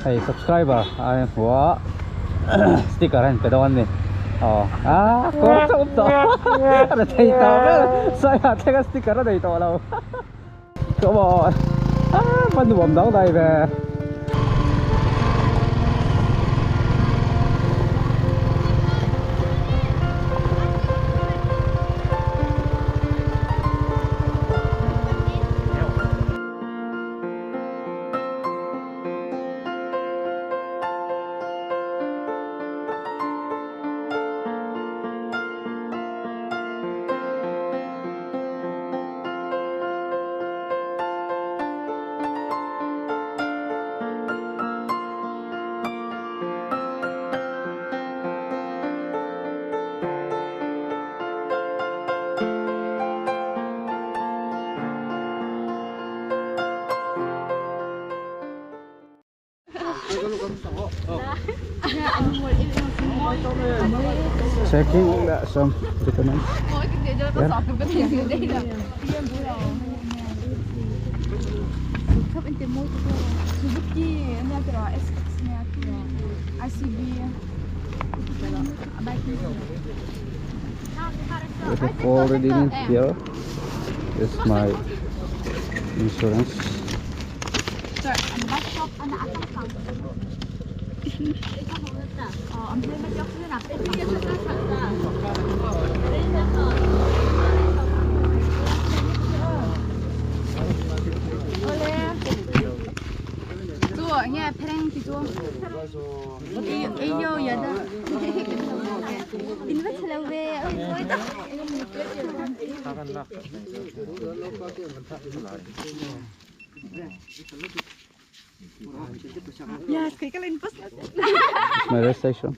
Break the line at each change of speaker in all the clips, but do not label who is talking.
Hei subscriber ai hua sticker an pe dawn ni. Aw a kawr chauh tawh a thei tawh ber sai ah thleng a sticker a nei tawh lo. Come on a va nuam dang dai ve. Checking some documents. Yeah. We have already in here. This is my insurance. It's my rest station.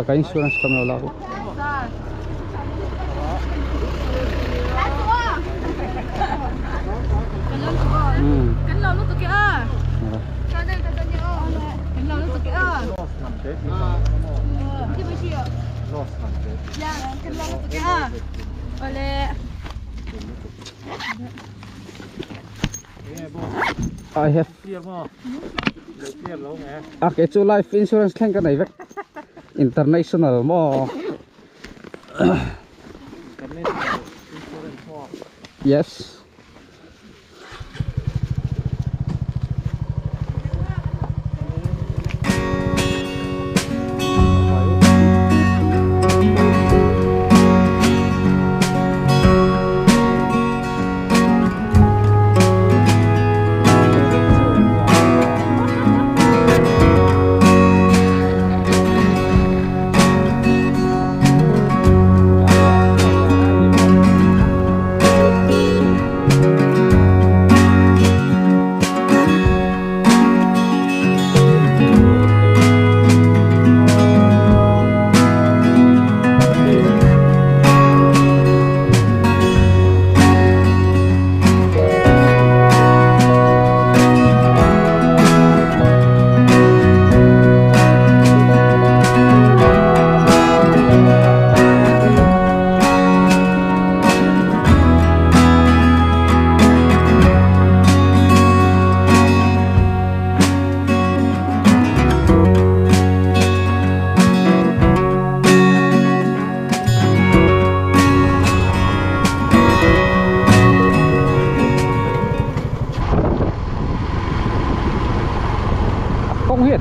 Ka insurance kami wala ko. I have okay, chu life insurance thleng ka nei vek international mo. Yes.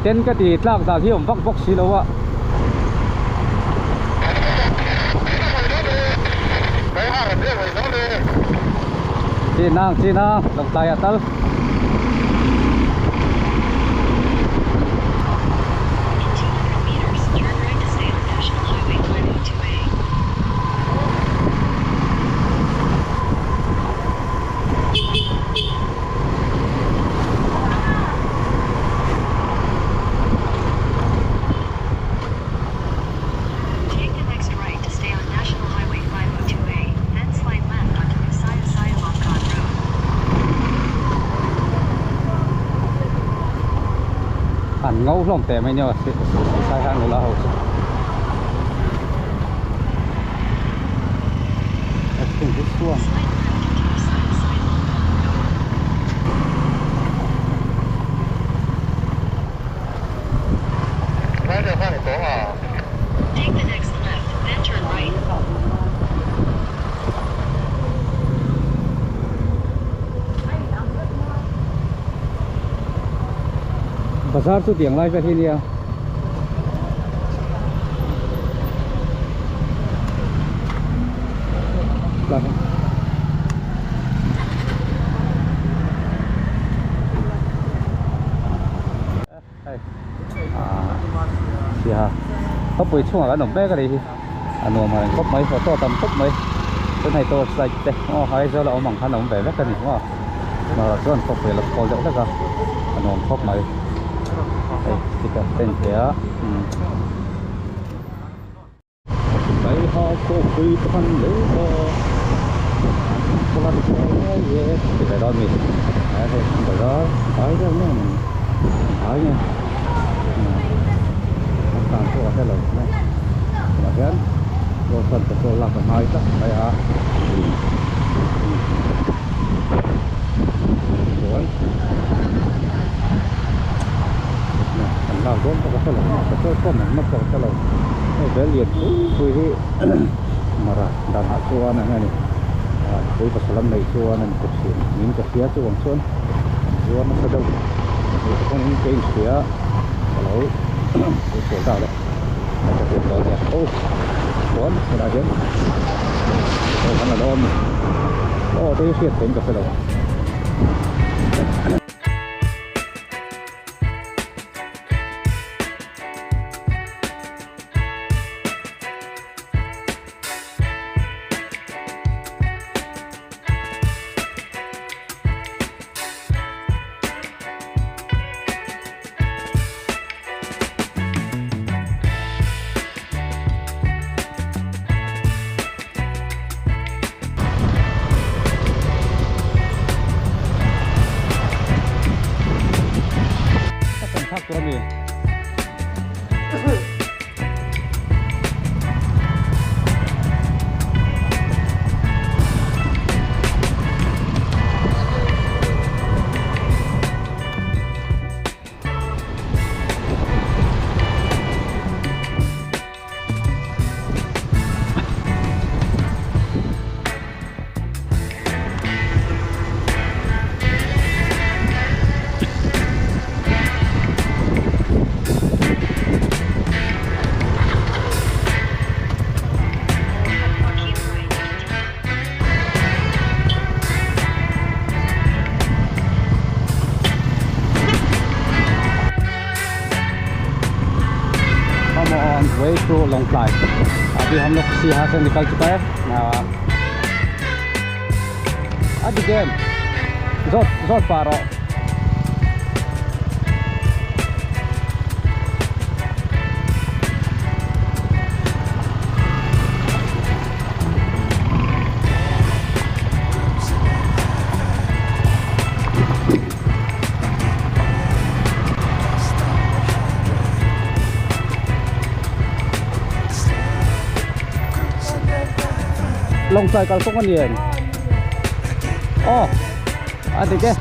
Ten ka ti tlak dal hi om vak bawk si lo a. Chi nang dong tai a tal. Ngâu hlawm te mai nyo sai hang nula ho chu. Bazar chu tiang lai vel hi nia. Hei ah sia khawpui chhungah kan awm mek a nih hi a nuam ang khawp mai photo tam khawp mai chuan hei torch light te aw Aizawl a awm ang khan a awm ve vek a ni maw mahse chuan khawpui a lo khawl deuh hlek a a nuam khawp mai hei sticker te a inpe a umm. Saiha khawpui pakhat leh a ti ve dawn mi hei bazar ai deuh nge ni ai nge a tan pawh a hrelo mai tunah hian road chuan petrol lak a ngai tlat mai a chuan an lak dawn pawh ka hrelo petrol pump ang map pawh ka hrelo. Hei bel lian pui pui hi mara danah chuan eng nge ni ah pui pasal an neih chuan an kut thin niin ka hria chuvang chuan an zuar nasa deuh hei te pawhin ka inhria ka lo sawi tak leh ka hriat dawn nia aw chuan helaiah hian aw kan la dawn a ni aw te hi hriat theih in ka hre lo. Ka kan thlak tur a ni. हम on way to Lawngtlai अभी हम लोग सिहा से निकल चुका है अभी game जोत जोत पारो Lawngtlai kal kawng a ni em? Aw a dik e.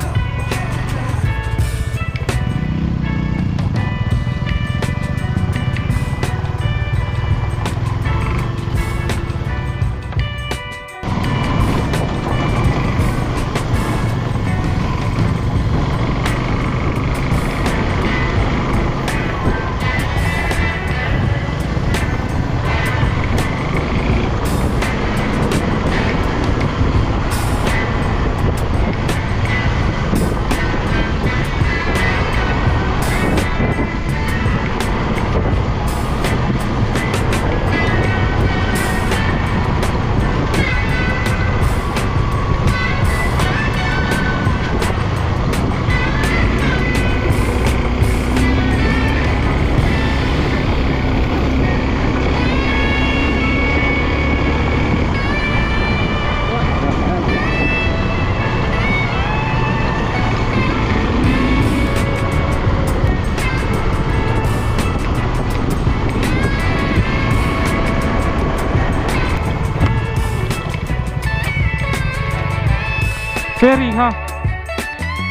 Ferry kha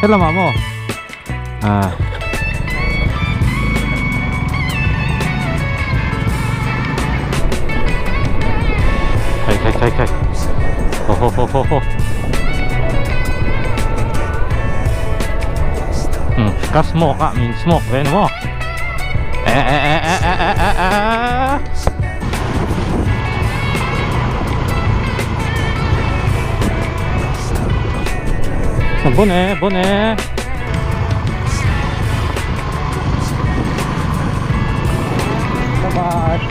helamah maw ah.
Ho ho ho ho. Hmm, ka smoke a, min smoke ve ni maw? E e e e e e e e. Bon e, bon e.
Bye bye.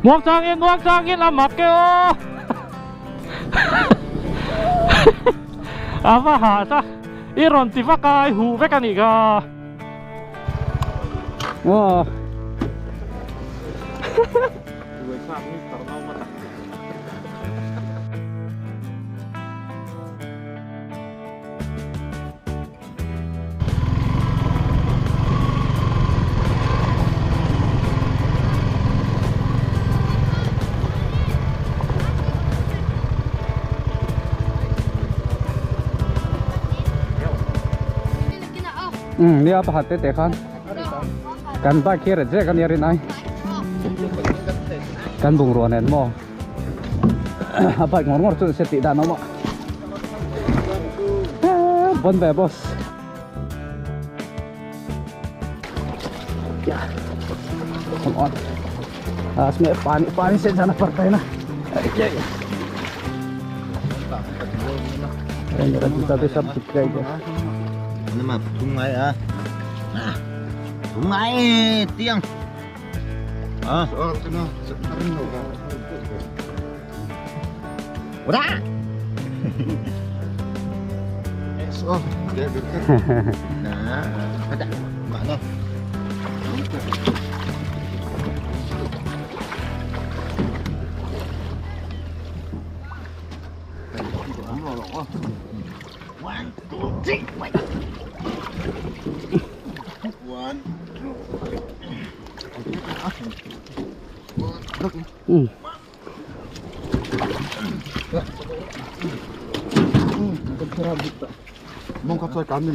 Muang changin muang changin a mak e aw a va hah ta i rawn ti vak a i huh vek a nih kha.
Wow. Um nia pakhat te te khan kan bike hi ret zek ania rin ai kan bungrua nen maw a bike ngawr ngawr chu se tih dan awm a bon ve boss yeah come on इसमें पानी पानी से जाना पड़ता है ना अरे मेरा जूता भी सब चिपक गया
Nhưng mà thúng ngay à thúng ngay tiếng à Ura! Mana? One, two, three, wait. One, two.
Ừ.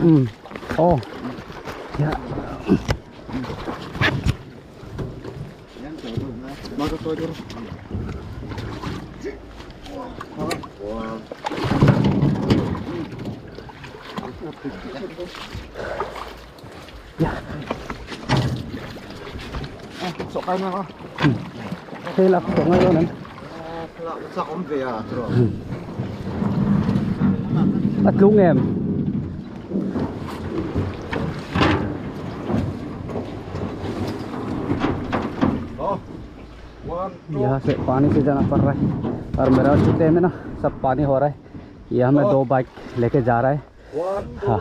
Ừ. Ồ. Dạ. Dạ. Thế là có ngay luôn em. Bắt lúng em. यहाँ से पानी से जाना पड़ रहा है और मेरा जूते में ना सब पानी हो रहा है। ये हमें दो बाइक लेके जा रहा है। हाँ,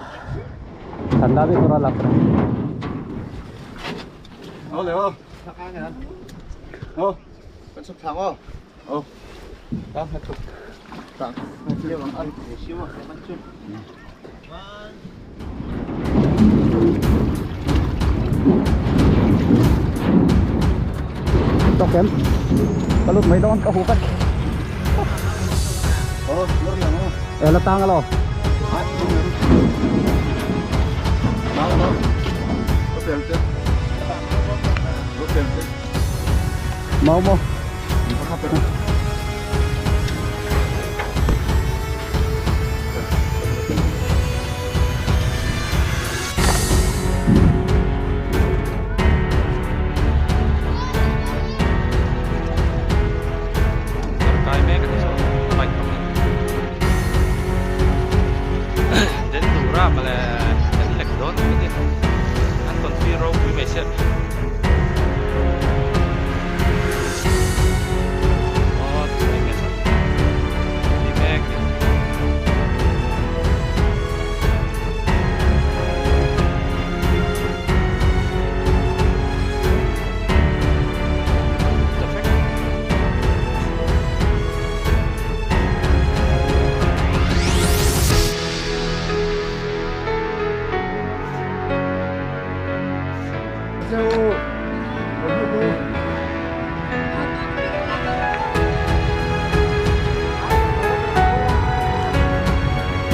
ठंडा भी थोड़ा लग रहा है। Tóc em có lúc mấy đón có hú cách là tăng rồi. Mau mau.
Kai mek ani saw bike pakhat den tura mawle an lek dawn ang ka ti an confi ropui mai sia. Aw eng nge saw ti mek ni.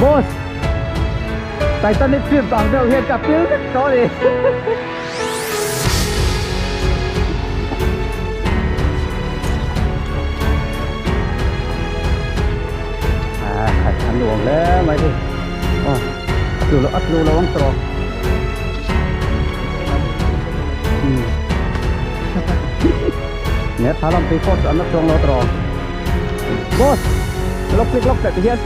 Boss! Titanic film ang deuh hian ka pil vek tawh a ni. An nuam hle mai hi. Aw, a tlu lo, a tlu lo ang tawh. Nge tha lam phei pawh chu an la chuang lo tawh. Boss, lok click lok teh ti hian.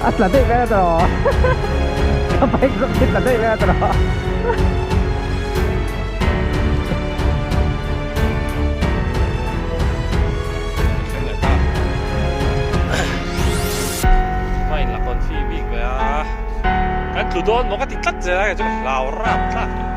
A tla daih vel tawh. Ka bike zawk hi tla daih vel tawh.
Kan tlu dawn maw ka ti tlat zel a kei chu ka hlau rap tlat.